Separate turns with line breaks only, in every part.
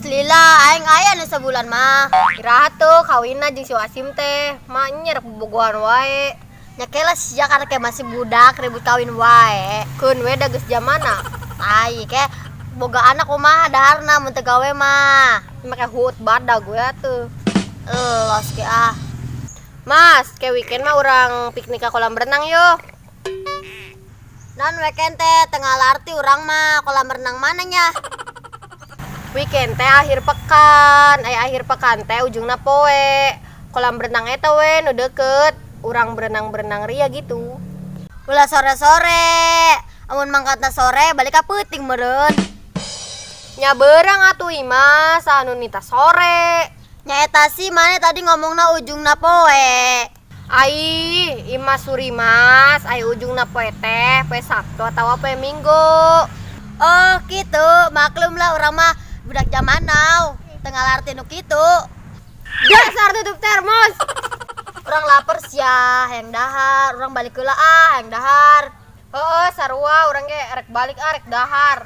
Geus lila aing aya nu sabulan mah.
Iraha tuh kawinna jeung si Wasim teh. Mah nya rek bobogohan wae.
Nya kela sia karena kayak masih budak ribut kawin wae.
Keun we da geus jamana.
Tai ke boga anak kumaha daharna mun teu gawe mah.
Make huut badag we atuh.
Los ke ah.
Mas, ke weekend mah urang piknik ke kolam renang yo.
Non weekend teh tengah larti urang mah kolam renang mana nya?
Weekend teh akhir pekan, aya akhir pekan teh ujungna poe. Kolam renang eta we nu deket, urang berenang-berenang ria gitu.
Ulah sore-sore, amun mangkatna sore balik ka peuting meureun.
Nya beurang atuh Imas, anu nita sore.
Nya eta sih maneh tadi ngomongna ujungna poe.
Ai, Imas Surimas, ai ujungna poe teh, poe Sabtu atawa poe Minggu.
Oh gitu, maklum lah urang mah budak zaman now, teu ngalarti nu kitu.
Dasar tutup termos.
Urang lapar sia, hayang dahar, urang balik heula ah, hayang dahar.
Heeh, sarua urang ge rek balik ah, rek dahar.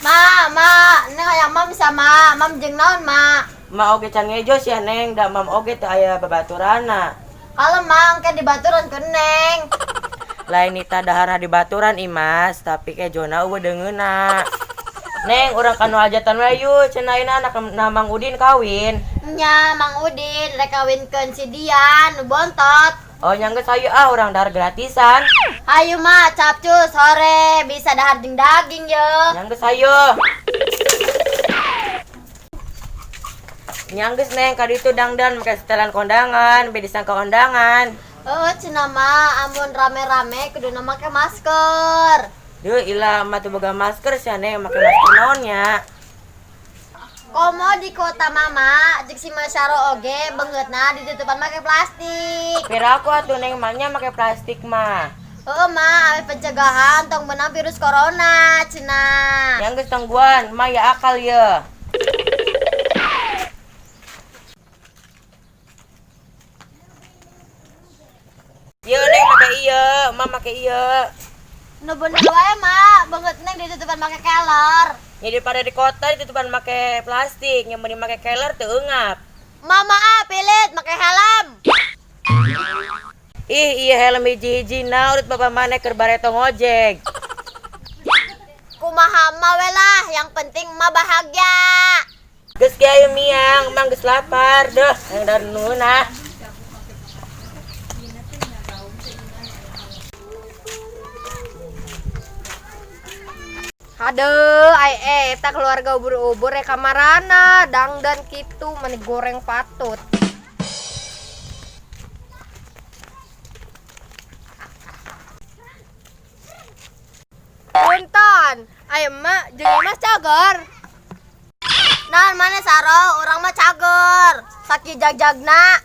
Ma, ma, neng hayang mam sama mam jeung naon, ma?
Ma oge can ngejo sia neng, da mam oge teu aya babaturana.
Kalau mang ke dibaturan ku neng.
Lain nita daharna dibaturan Imas, tapi kejona eueuh deungeunna. Neng, urang ka nu hajatan we yeuh, cenah ayeuna anak na Mang Udin kawin.
Nya, Mang Udin rek kawinkeun si Dian nu bontot.
Oh, nya geus hayu ah urang dahar gratisan.
Hayu mah capcus sore bisa dahar jeung daging ye.
Nya geus hayu. Nya geus neng ka ditu dangdan make setelan kondangan, be disangka kondangan.
Heuh cenah mah amun rame-rame kuduna make masker.
Deuh ilah mah teu boga masker sia neng, make masker naon nya?
Komo di kota mama jeung si Masyaro oge beungeutna ditutupan make plastik.
Piraku atuh neng mah nya make plastik mah.
Heuh mah ame pencegahan tong meunang virus corona cenah.
Nya geus tangguan, mah ya akal ye. Ieu neng make ieu, mah make ieu.
Nu bener wae mah, beungeut neng ditutupan make keler.
Nya daripada di kota ditutupan make plastik, nya mending make keler teu eungap.
Mama ah pilit make helm.
Ih, iya helm hiji-hijina urut bapak maneh keur bareto ngojek.
Kumaha mah we lah, yang penting mah bahagia.
Geus ge ayo miang, mang geus lapar deuh, hayang dahar nu ngeunah.
Aduh, ai eta keluarga ubur-ubur rek kamarana, dangdan kitu mani goreng patut. Punten, ai emak jeung Imas cager.
Naon maneh saro, urang mah cager. Sakieu jag-jagna.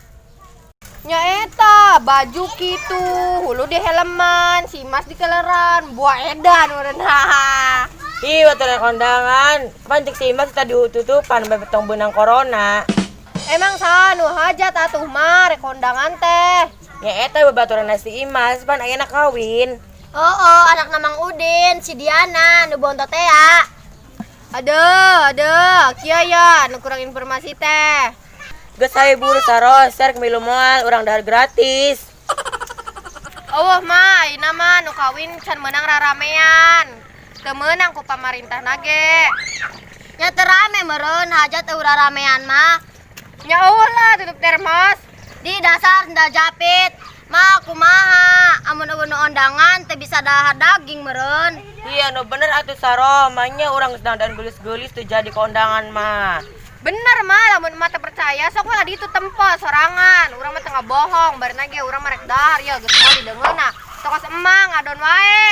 Nya eta baju kitu, hulu di helman, si Imas di keleran, buah edan meureun haha.
Ih, baturan kondangan, pan cek si Imas tadi tutupan bae tong beunang corona.
Emang saha nu hajat atuh mah rek kondangan teh?
Nya eta babaturan si Imas, pan ayeuna kawin.
Oh, anakna Mang Udin, si Diana nu bontot teh ya.
Aduh, aduh, kieu ya nu kurang informasi teh.
Geus hayu buru saro, share milu moal, urang dahar gratis.
Eueuh mah, ayeuna mah nu kawin can meunang raramean. Teu meunang ku pamarintah nage.
Nya teu rame meureun hajat eueuh raramean mah.
Nya eueuh lah tutup termos.
Di dasar sendal japit. Mah kumaha amun eueuh nu ondangan teu bisa dahar daging meureun.
Iya nu bener atuh saro, mah nya urang geus dangdan geulis-geulis teu jadi kondangan mah.
Bener mah lamun emak teu percaya sok we lah ditu tempo sorangan. Urang mah teu ngabohong, barina ge urang mah rek dahar ya geus moal dideungeunna. Tokos emang ngadon wae.